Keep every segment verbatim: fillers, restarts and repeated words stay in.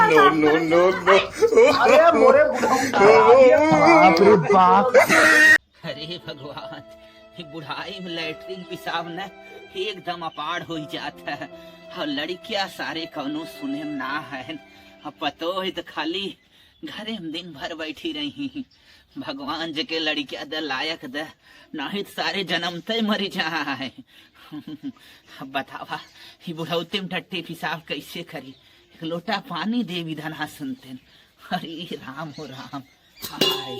No, no, no, no। अरे मोरे बुढ़ऊ, बाप रे बाप। अरे भगवान, ये बुढ़ाई में लैट्रिन पेशाब न एकदम अपार होइ जात है। और लड़किया सारे कौनो सुने में ना है। अब पतो है तो खाली घरे में दिन भर बैठी रही। भगवान जेके लड़किया दे लायक दे, नाहीं तो सारे जन्मते मरी जाए। अब बतावा, ये बुढ़ौती में टट्टी पेशाब कैसे करी? एक लोटा पानी दे भी धना सुनते। अरे राम हो राम। हाय।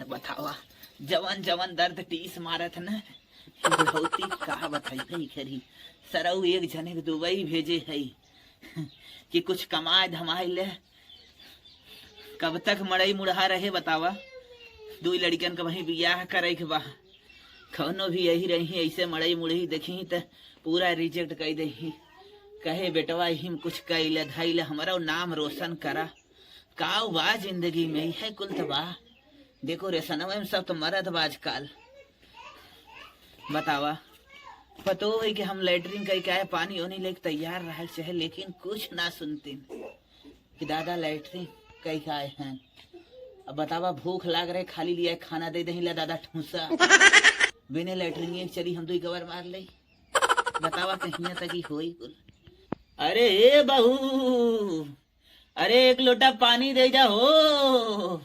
बतावा, जवन जवन दर्द टीस मारत न, बुढ़ौती का बताई है घरी। सरऊ एक जने के दुबई भेजे है कि कुछ कमाए धमाए ले। कब तक मड़ई मुड़हा रहे बतावा? दुई लड़कन के वहीं बियाह करे के बा। कौनो भी यही रही ऐसे मड़ई मुड़ही देखी त पूरा रिजेक्ट कर दही। कहे बेटवा यही में कुछ कैले धैले हमरो नाम रोशन करा। का बा जिंदगी में, इहे कुल त बा। डेकोरेशनवे में सब त मरत बा आजकल। बतावा, पतो है कि हम लैट्रिन कई के आए, पानी ओनी लेके तैयार रहल चाहे, लेकिन कुछ ना सुनतीन कि दादा लैट्रिन कई के आए हैं। अब बतावा, भूख लाग रहे, खाली लिया खाना दे दही ला दादा ठूसा। बिने लैट्रिन के चली हम दुई गवर मार ले। बतावा कहिया तक ही होई कुल। अरे ए बहू, अरे एक लोटा पानी दे जा हो।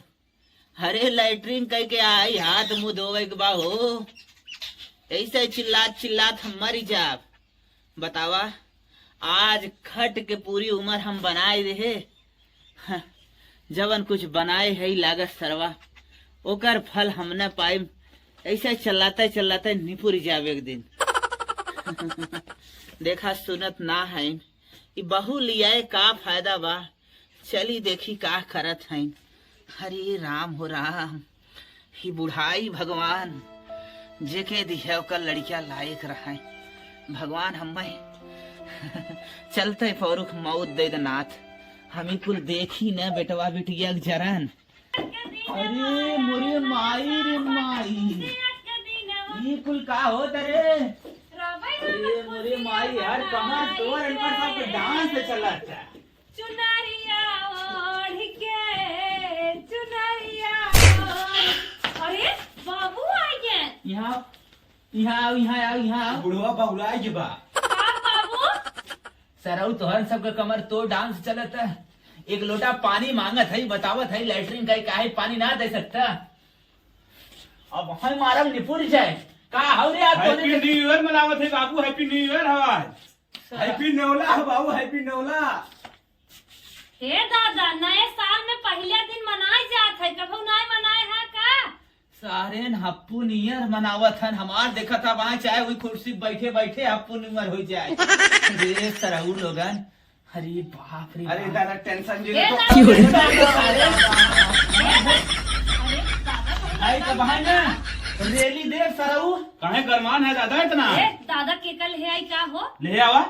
अरे लैट्रिन कई के आई, हाथ मुंह धोवे के बा हो। ऐसे चिल्लात चिल्लात हम मरी जाब। बतावा, आज खट के पूरी उम्र हम बनाए रहे। हाँ, जवन कुछ बनाए है लागत सरवा, ओकर फल हम न पाइम। ऐसे चलाते चलाते निपुर जाब एक दिन। देखा सुनत ना है, ई बहू लियाए का फायदा बा? चली देखी का करत हईन। हरे राम हो राम, ही बुढ़ाई भगवान जेके दिहे ओकर लड़किया लायक रहे। भगवान हमें चलते पौरुख मौत दे दे नाथ। हम ई कुल देखी न बेटवा बिटिया के जरन। अरे मोरे माई रे माई, ई कुल का होत रे? अरे मोरे माई, हर कमर तोर इनकर सबके डांस चलत है। चुनरिया ओढ़ के, चुनरिया ओढ़। अरे बाबू आ गए। यहाँ, यहाँ आओ, यहाँ आओ, यहाँ आओ। बुढ़वा बहुराई के बा। का बाबू? सरऊ तोहन सबके कमर तोर डांस चलत है। एक लोटा पानी मांगत है, बतावत है लैट्रिन का काहे पानी ना दे सकता। अब हम मारम निपुर जाए। का हो रे आप दोनों हैप्पी के न्यू ईयर मनावत है बाबू, हैप्पी न्यू ईयर हवा। हैप्पी नवला हो बाबू, हैप्पी नवला। हे दादा, नए साल में पहले दिन मनाए जात है, कभू नाय मनाए है का? सारेन हप्पू नियर मनावत हन, हमार देखत ह वहाँ चाहे वही कुर्सी पे बैठे बैठे हप्पू नियर हो जाए। रे सरऊ लोगन, अरे बाप रे अरे बाप। दादा टेंशन जी ए ले तो दादा, क्यों रे? दादा, दादा, दादा। अरे दादा, भाई तो भाई ना रैली देख सरऊ। काहे गरमान है दादा इतना? ए दादा के कल है आई का हो? ले आवा।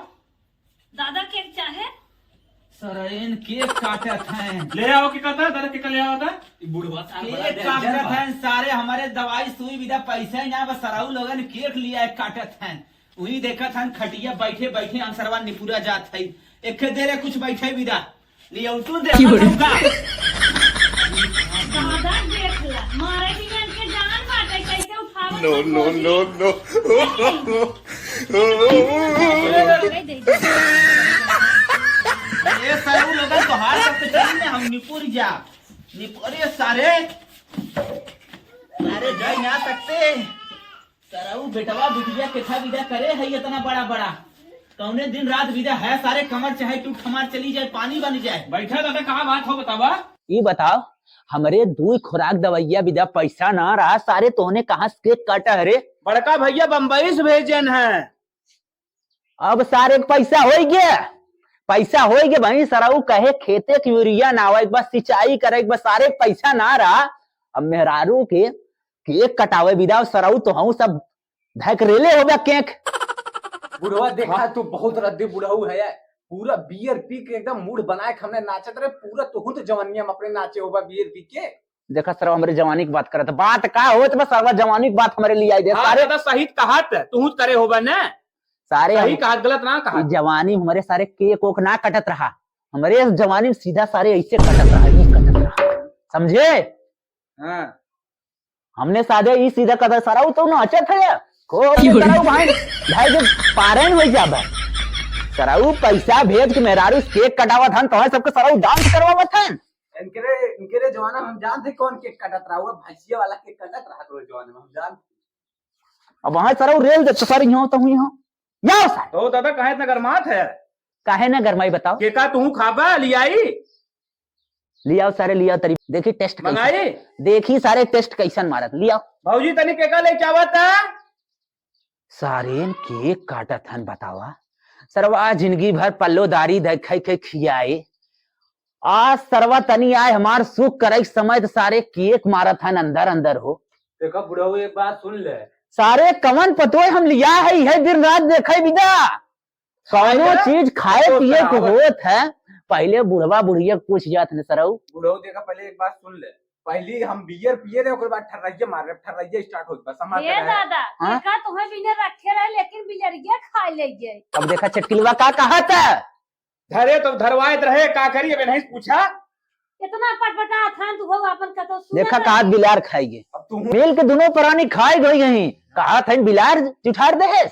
दादा केक चाहे? सरैन केक काटत हैं। ले आओ के कहता है, दादा केक ले आओ था। ई बुढ़वा सार बड़ा केक डेंजर काटत बा। हैं सारे, हमारे दवाई सुई बिदा पैसा ही ना, बस सरऊ लोगन केक लिया काटत हैं। वही देखत हैं खटिया बैठे बैठे अंसरवा निपुरा जात है। एक दे रे कुछ बैठे बिदा। लियो तू दे क्यों रे? दूंगा। दादा देख ला, मारे बिना इनके जान बाटे, कैसे उठावत नो, बा नो, गोली? No, no. दे दे, दे दे। ये सारे लोगन तो हार सकते चली ना, हम निपुर जा। निपुर, अरे सारे। अरे जाई ना सकते। सरऊ बेटवा बिटिया केथा विदा करे है इतना बड़ा बड़ा? कौने दिन रात विदा है सारे, कमर चाहे टूट हमार चली जाए, पानी बन जाए। बैठा दादा, का बात हो बतावा? ई बताओ, हमरे दुई खुराक दवाइया विदा पैसा ना रहा, सारे तोहने कहाँ से केक काटा है रे? बड़का भैया बम्बई से भेजन है। अब सारे के पैसा होई गे, पैसा होई गे भाई, सरऊ कहे खेते के यूरिया ना आवे, बस सिंचाई करे, बस सारे के पैसा ना रहा। अब मेहरारू के केक कटावे विदा, सरऊ तो हूँ सब धक रेले होबे केक। बुढ़वा देखा, हाँ। तू बहुत रद्दी बुढ़ऊ है, पूरा बियर पी के एकदम मूड बनाए के हमने नाचत रहे, पूरा तू तो जवनिया में अपने नाचे होबा बियर पी के। देखा सरवा हमरे जवानी की बात करत, बात का होत बस सरवा जवानी की बात हमरे लिए आई दे हाँ, सारे। दादा सही कहत, तू करे होबा ने। सारे सही हम कहा, गलत ना कहा। ई जवानी में हमरे सारे केक ओक ना कटत रहा। हमरे जवानी में सीधा सारे ऐसे कटत रहा, ई कटत रहा, समझे? हाँ। हमने साधे ई सीधा कटत, सरऊ तो नाचत है, को क्यों रे? सरऊ भाई, भाई के पारन हो जाबे। सरऊ पैसा भेज के मेहरारू से केक कटावत हन, तोहे सबके सरऊ डांस करवावत हन। इनके रे, इनके रे जमाना में हम जानते कौन केक कटत रहा हुआ, भैंसिया वाला केक कटत रहा तो जमाना में हम जानते। अब वहां सरऊ रेल दे तो सर यहाँ तो हुई हो। या सर। तो दादा काहे इतना गरमात है? काहे ना गरमाई बताओ? केका तू खाबा लियाई? लियाओ सारे, लियाओ तरी, देखी टेस्ट कैसन। मंगाई? देखी सारे टेस्ट कैसन मारत, लियाओ। भौजी तनी केका ले चावत है? सारेन केक काटत हन बतावा। सरवा जिंदगी भर पल्लोदारी धै खै खै खियाए। आज सरवा तनी आए हमार सुख करे के समय त सारे केक मारत हन अंदर अंदर हो। देखो बुढ़ऊ एक बात सुन ले। सारे कवन पतोय हम लिया है, यह दिन रात देखे बिदा। कौनो चीज खाए पिए के होत है, पहले बुढ़वा बुढ़िया के पूछ जात ने सरऊ। बुढ़ऊ देखा, पहले एक बात सुन ले, पहली हम बियर पिए रहे, ओकर बाद ठर्रैया मार रहे, ठर्रैया स्टार्ट होत बस, हम ए दादा, हाँ? एका तुम्हें बिना रखे रहे, लेकिन बियरिया खा ले गए। अब देखा चटकिलवा का कहा था? धरे तो धरवाए रहे, का करी, अब नहीं पूछा। इतना पटपटा था तू हो, अपन कतो सुना देखा नहीं। कहा बिलार खाई गए। अब तू मिल के दोनों प्राणी खाए गई यहीं, कहा था बिलार जुठार दे है।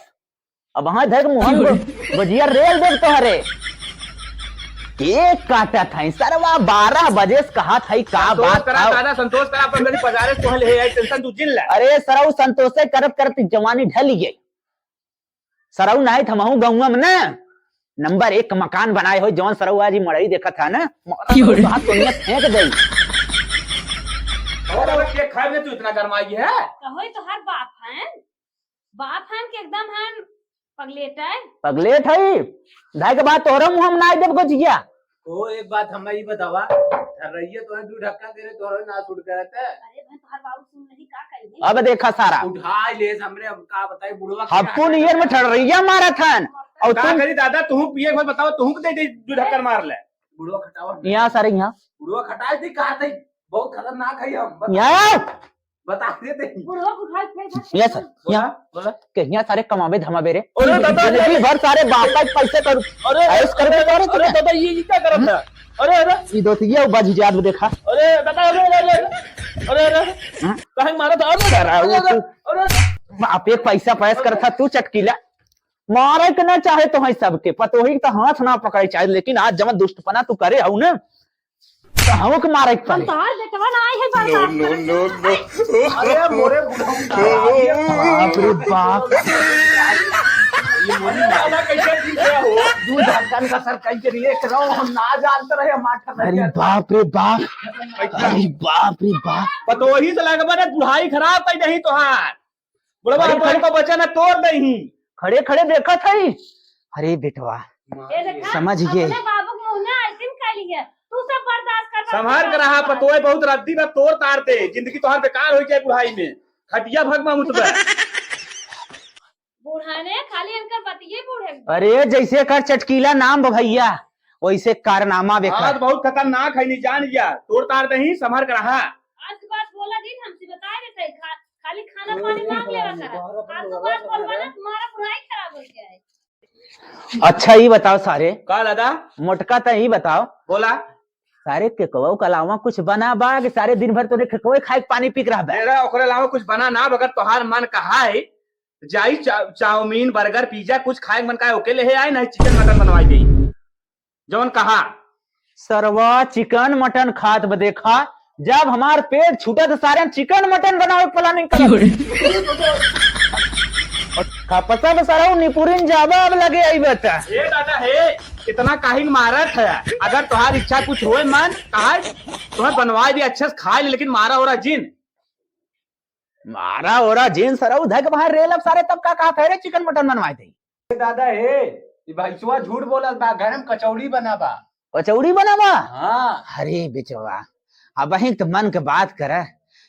अब वहां धर के मुहन गो-, गोजिया रेल देव तोहरे। केक काटत है सरवा, बारह बजे से कहा था का संतोष बात करा था? दादा, संतोष करा, अपन मेरी पगारे तोहन ले आई, टेंशन तू जिन ले। अरे सरऊ, संतोषे करत करत जवानी ढल गई। सरऊ नाई थमहू गौवा में ना नंबर एक मकान बनाए हो, जौन सरऊ आज ही मड़ई देखत है ना, क्यों रे? बात सोनिया फेंक दे। और अब केक खाए में तू इतना गरमाई है? कहो तो हर बाप है। बाप हन के एकदम हन पगलेट है। पगलेट है? धाय के बाद तोहरा मुंह हम ना देब गोजिया। ओ, एक बात हमरा ई बतावा, रहिए तो दू धक्का दे रहे, तोहरा ना सूट करत है। अरे भाई, तोहर बाबू सुन नहीं का कही? अब देखा सारा। उठा ले हमरे, अब का बताई बुढ़वा के हप्पू नियर में ठड़रैया मारत हन। और का तुम करी दादा, तू पिए के बाद बताओ, तू के दे दे दू धक्का मार ले। बुढ़वा खटावा। यहाँ सारे यहाँ। बुढ़वा खटाए थी, कहा थी, बहुत खतरनाक है हम। बता-, यहाँ आओ। बता देते हैं। बुढ़वा को उठाए फेंक दे। यहाँ सर, बोला, यहाँ। बोला। के यहाँ सारे कमाबे धमाबे रे। अरे दादा, जिंदगी भर सारे बाप का पैसे कर, अरे, ऐश कर अरे, अरे दादा, ये, ये क्या कर रहा था? अरे, अरे। ये दो तो ये बाजी जात में देखा। अरे दादा, अरे, अरे, अरे, अरे, अरे। हाँ? काहे मारा था? अरे, अरे, अरे, अरे, अरे। बापे पैसा पैस कर था तू चटकीला। मारे के ना चाहे तो है सबके, पतोही के तो हाथ ना पकड़े चाहे, लेकिन आज जवन दुष्टपना तू करे हऊ ना, तो हमहू के मारे के हम पड़े। तोहार बेटवा ना आए है बर्दाश्त करे। अरे मोरे बुढ़ऊ, बाप रे बाप। ये मोरी दादा कैसे ठीक है हो? दू धक्कन का सर कहीं के लिए एक रहो, हम ना जानते रहे, हम आठ अरे बाप रे बाप, अरे बाप रे बाप। पतोही से लगबा ना बुढ़ाई खराब कर दही तोहार। बुढ़वा खड़े, अपन खड़े। को बचा ना तोड़ दही। खड़े खड़े देखत है। अरे बेटवा, ए देखा, समझ गए। अपने बाबू के मुंह में आइसक्रीम खा ली है, तू सब बर्दाश्त कर, संभाल के रहा, पतोय बहुत रद्दी बा, तोड़ तार दे, जिंदगी तोहार बेकार हो जाए बुढ़ाई में, खटिया भगमा मुतबे। बूढ़ा ने खाली इनकर बतिये बूढ़े। अरे जैसे कर चटकीला नाम बा भैया, वैसे कारनामा बेकार। हाँ, तो बहुत खतरनाक है, नहीं जान गया, तोड़ तार दही, संभाल के रहा। आज के बाद बोला दिन हमसे बता देते, खा-, खाली खाना पानी मांग लेवा करा। आज के बाद बोलबा ना, तुम्हारा बुढ़ाई खराब हो गया है। अच्छा, ई बताओ सारे। का दादा? मोटका, त ई बताओ। बोला। सारे केकवा के अलावा कुछ बना बा कि सारे दिन भर तोरे केकवे खाए के पानी पी के रहबे? मेरा ओकरे अलावा कुछ बना ना, अगर तोहार मन कहा है, जाई चा-, चाउमीन, बर्गर, पिज्जा, कुछ खाए के मन कहा है, ओके ले आए, नहीं चिकन मटन बनवाई दे। जौन कहा। सरवा चिकन मटन खात बा देखा, जब हमार पेट छूटा तो सारे हम चिकन मटन बनावे के प्लानिंग करत। क्यों रे? और खपसा में सरऊ निपुरिन जाबा अब लगे आई बता। हे दादा हे, इतना काहिन मारत है? अगर तोहार इच्छा कुछ होए मन, कहा तोहार बनवाए भी अच्छे से खाए ले, लेकिन मारा ओरा जिन। मारा ओरा जिन सरऊ धक बाहर रेल अब सारे तब का कहा थे रे चिकन मटन बनवाए थे। ए दादा हे, ई भैंसवा झूठ बोलत बा, घर में कचौड़ी बना बा। कचौड़ी बना बा? हाँ। अरे बिचवा, अब अहीं तो मन के बात करे,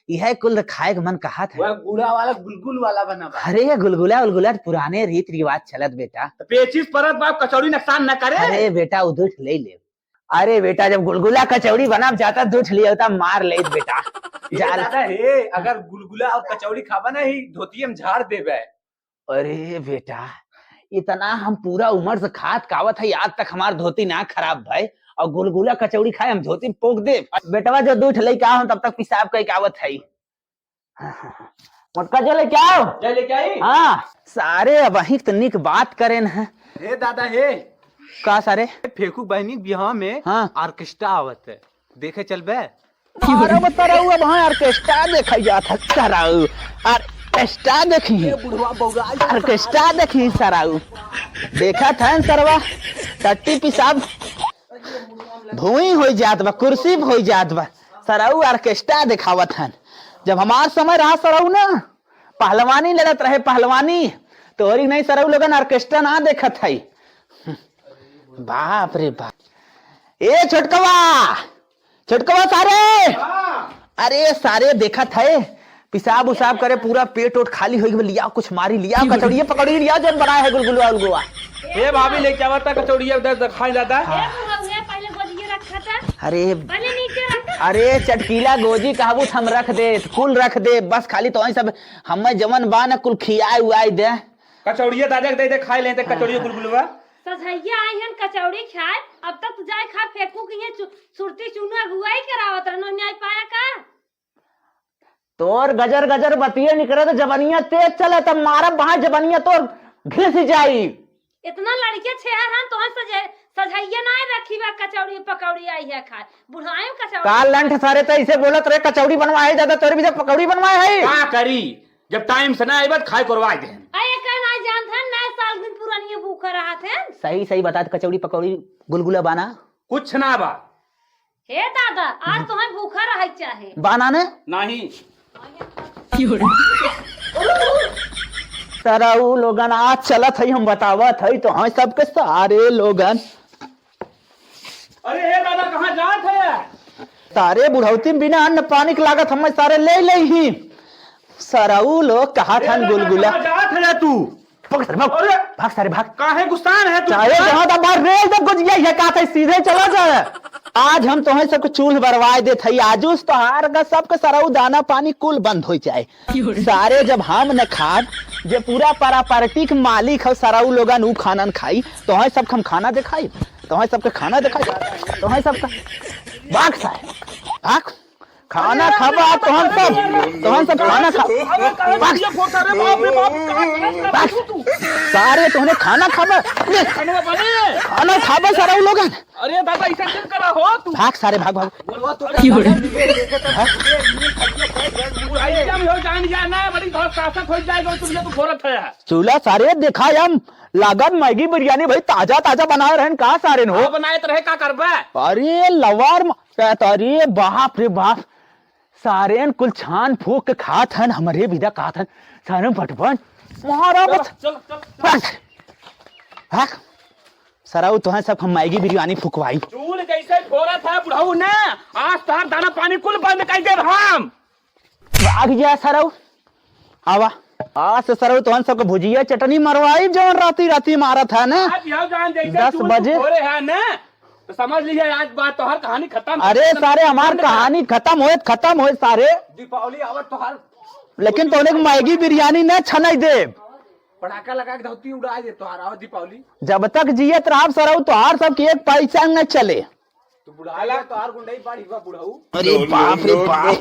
यह कुल खाए के मन कहा था। वह गुड़ा वाला गुलगुल वाला बना बा। अरे गुलगुला उलगुला तो पुराने रीत रिवाज चलत बेटा। तो पेचिस परत बा, कचौड़ी नुकसान न करे। अरे बेटा, उ दूठ ले ले। अरे बेटा, जब गुलगुला कचौड़ी बना जाता, दूठ लिया होता, मार लेत बेटा। ए जाल। दादा हे, अगर गुलगुला और कचौड़ी खाबा ना, ही धोती हम झाड़ देबे। अरे बेटा, इतना हम पूरा उम्र से खात कावत है, आज तक हमार धोती ना खराब भय, और गुलगुला कचौड़ी खाए हम धोती में पोंक देब। बेटवा जो दू ठे लइके आओ, हम तब तक पेशाब कइके आवत हई। मोटका जो लइके आओ। जा लेके आई। हाँ, सारे अबहीं त निक बात करेन है। हे दादा हे। का सारे? फेकू बहिनी के बियाह में हाँ। Orchestra आवत है, देखे चलबे? अरे बता रहा हूँ, अब हाँ orchestra देखा जात है सराऊ। Orchestra देखी, orchestra देखी सराऊ। देखत है सरवा, टट्टी पेशाब भुई होइ जात बा, कुर्सी पे होइ जात बा। सराऊ orchestra देखावत हन। जब हमार समय रहा सराऊ ना, पहलवानी लड़त रहे, पहलवानी। तोहरी नहीं सराऊ लोगन orchestra ना देखत हई। बाप रे बाप। ए छोटकवा, छोटकवा सारे। हाँ। अरे सारे देखत है, पेशाब उसाब करे, पूरा पेट ओट खाली होइ गवा। लियाओ कुछ मारी, लियाओ कचौड़िया पकौड़ी लियाओ, जौन बनाए है गुलगुलवा उलगुआ। ए भाभी, लेके आवत है कचौड़िया, उधर दिखाई जाता है। ए बुढ़ऊ, ए पहले गोजिया रखा था। अरे, पहले नीचे रखा। अरे चटकीला गोजी कहबू त हम रख दे, कुल रख दे, बस खाली तोहई सब हमें जवन बा न कुल खियाए उआए दे। कचौड़िया दादा के दे दे, खाए लें ते हाँ, कचौड़िया हाँ। गुलगुलवा। सझैया आई हन कचौड़ी खाए, अब तक तू जाए खा फेंकू की है चु-, सुरती चुना अगुआई करावत रहनो, न्याय पाया का? तोर गजर गजर बतिये निकरे तो जबनिया तेज चले, तब मारब वहां जबनिया तोर घिस जाई। इतना लड़के छेहर हन, तोहन सजे-, सझैया ना रखी बा, कचौड़ी पकौड़ी आई है खाए, बुढ़ाए में कचौड़ी। का लंठ सारे तो ऐसे बोलत रहे, कचौड़ी बनवाए दादा, तोरे भी तो पकौड़ी बनवाए है। का करी, जब time से ना आइबा त खाए करवाए दे। अरे का ना जानत हन, नए साल दिन पुरानिया भूखा रहत हन। सही सही बता, कचौड़ी पकौड़ी गुलगुला बाना? कुछ ना बा। हे दादा, आज तोहन भूखा रहे चाहे। बाना ने? नहीं। सराऊ लोगन आज चलत हई, हम बतावत हई तो हाँ सबके सारे लोगन। अरे हे दादा, कहाँ जात है? सारे बुढ़ौती में बिना अन्न पानी के लागत हमें सारे ले ले ही। सराऊ लोग कहा ए था दादा, गुलगुला। कहाँ जात है तू? भाग सारे, भाग। अरे! भाग सारे, भाग। काहे गुस्सान है तू? चाहे जहाँ तक बाहर रेल तक गुजिया है, का था, सीधे चला जा। आज हम तोहे सबके चूल्ह बरवाए देत हई। आजूस तोहार का सबके सरऊ दाना पानी कुल बंद होइ जाए। सारे जब हम न खाब, जे पूरा property के मालिक हौ सरऊ लोगन, ऊ खाना न खाई, तोहे सबके हम खाना देखाई, तोहे सबके खाना देखाई, तोहे सबका भाग सारे, भाग। खाना खाबा, तोहन सब, तोहन सब खाना खा-, अरे, कहाँ बस। ये फोटा रे, बाप रे बाप, कहाँ, कहाँ, कहाँ बस। तू, तू? सारे तोहने खाना खाबा। खाना बने। खाना खाबा सारा उ लोगन। अरे दादा, ऐसा क्यों करा हो तू? भाग सारे, भाग, भाग। बोलवा तो की हो रहा? बुढ़ाई क्या हो, जान जाना है, बड़ी बहुत ताकत हो जाएगा, तुम ये तो घोरत है। चूल्हा सारे देखा हम, लागत मैगी बिरयानी भाई ताजा ताजा बनाए रहन का सारे न हो? हाँ, बनाए तो रहे, का करबे? अरे लवार म-, अरे बाप रे बाप, सारेन कुल छान फूक के खात हन, हमरे बिदा खात हन, सारे बटवन, मारा चलो, बस। चलो, चलो, चलो। बस। हाँ? सराऊ तोहे सब हम मैगी बिरयानी फुकवाई। चूल जैसे फोरत है बुढ़ऊ ने, आज तोहार दाना पानी कुल बंद कर देब हम। भाग जा सरऊ, आवा। आज से सरऊ तोहन सबके भुजिया चटनी मरवाई, जौन राती राती मारत है ना। आज यह जान जैसे दस चूल बजे। फोरे है ना, तो समझ लीजिए आज बात तोहार कहानी खत्म। अरे सारे हमार बंद कर। कहानी खत्म होए, खत्म होए सारे। दीपावली आवत तोहार। लेकिन तोहने के मैगी बिरयानी ना छनाई देब। पटाखा लगा के धौती उड़ा दे तोहार, आवत दीपावली। जब तक जियत रहब सरऊ तोहार सबके एक पैसा न चले। तू बुढ़ा गया, तोहार गुंडई बाढ़ी बा बुढ़ऊ। अरे बाप रे बाप।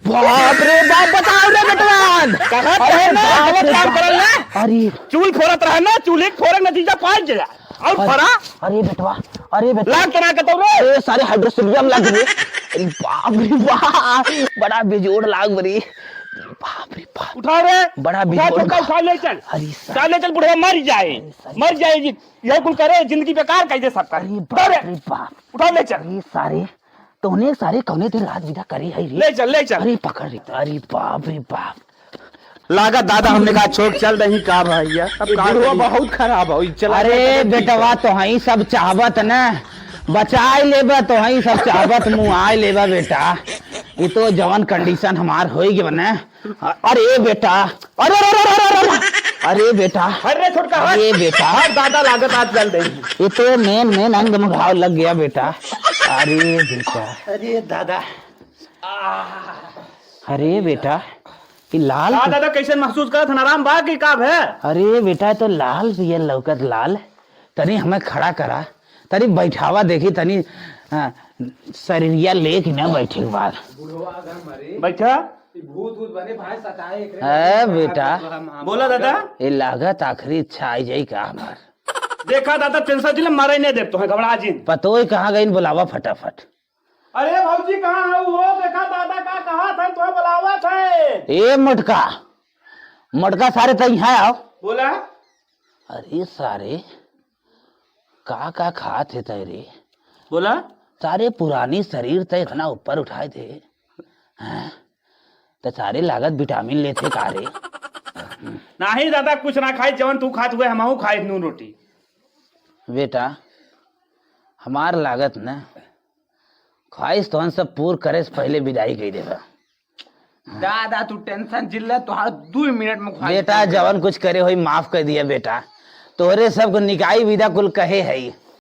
बाप रे बाप, बताओ रे बेटवान। कहाँ अरे रहे ना, बाप गलत रे काम बाप। करल ना। अरे। चूल फोरत रहे ना, चूल्हे के फोरे के नतीजा पाक गया। और अरे, फरा? अरे बेटवा, अरे बेटवा। लाग तना के तो रे। अरे सारे हाइड्रोसीलियम लाग रे। अरे बाप रे बाप, बड़ा बेजोड़ लाग रे। बाप रे बाप। उठा रे। बड़ा उठा बेजोड़ छोटका, बा। उठा ले चल। अरे सारे। उठा ले चल, बुढ़वा मर जाए। अरे सारे। मर जाए जी। यह कुल करे, जिंदगी बेकार कर दे सबका। अरे बाप अरे, रे बाप। उठा ले चल। अरे सारे, तोहने सारे कौने दिन रात विदा करे है रे? ले चल, ले चल। अरे पकड़ रे। अरे बाप रे बाप। लागत दादा हमने कहा छोड़ चल दही का भैया। अब ये का बुढ़वा करी? बहुत खराब है, चला अरे जाए तो बेटवा, तोहई सब चाहबत न, बचाए लेबा, तोहई सब चाहबत, मुआए लेबा बेटा। ये तो जवन condition हमार होई गयो न, अरे बेटा, अरे, अरे, अरे, अरे, अरे, अरे बेटा, अरे छोटका, हट। अरे बेटा। हट दादा, लागत आज चल देगी। ये तो main, main अंग में घाव लग गया बेटा। अरे बेटा। अरे दादा। अरे बेटा, ये लाल का दादा, कैसे महसूस करत हन? आराम बा कि का भे? अरे बेटा, ये तो लाल भी है, लौकत लाल। तनी हमें खड़ा करा, तनी बैठावा देखी, तनी, हाँ, शरीरिया लेके ना बैठे के बाद। बुढ़वा अगर मरे, बैठा। ई भूत भूत बने भाई सताए एकरे। ए बेटा। हम, हम बोला दादा। ये लागत आखिरी इच्छा आई जाई का हमार। देखा दादा, टेंशन जिले मारे नहीं देब तोहे, घबरा जिन। पतोई कहाँ गई, बुलावा फटाफट। अरे भौजी, कहाँ है वो? देखा दादा का कहा था, तोहे बुलावा था। ए मोटका, मोटका सारे तई है, आओ। बोला। अरे सारे, का का खात है तय रे? बोला। सारे पुरानी शरीर तय इतना ऊपर उठाए थे, हैं? तो सारे लागत विटामिन लेते का रे? नहीं दादा, कुछ ना खाई, जवन तू खात हुए हमहू खाई नून रोटी। बेटा, हमार लागत न ख्वाहिश तोहन सब पूर करे से पहले विदाई कई देबा। दादा, तू टेंशन जिल्ला, तोहार दुई मिनट में ख्वाहिश बेटा, पूर कर जवन कुछ करे होई, माफ कर दिया बेटा। तोहरे सबको निकाई विदा कुल कहे है।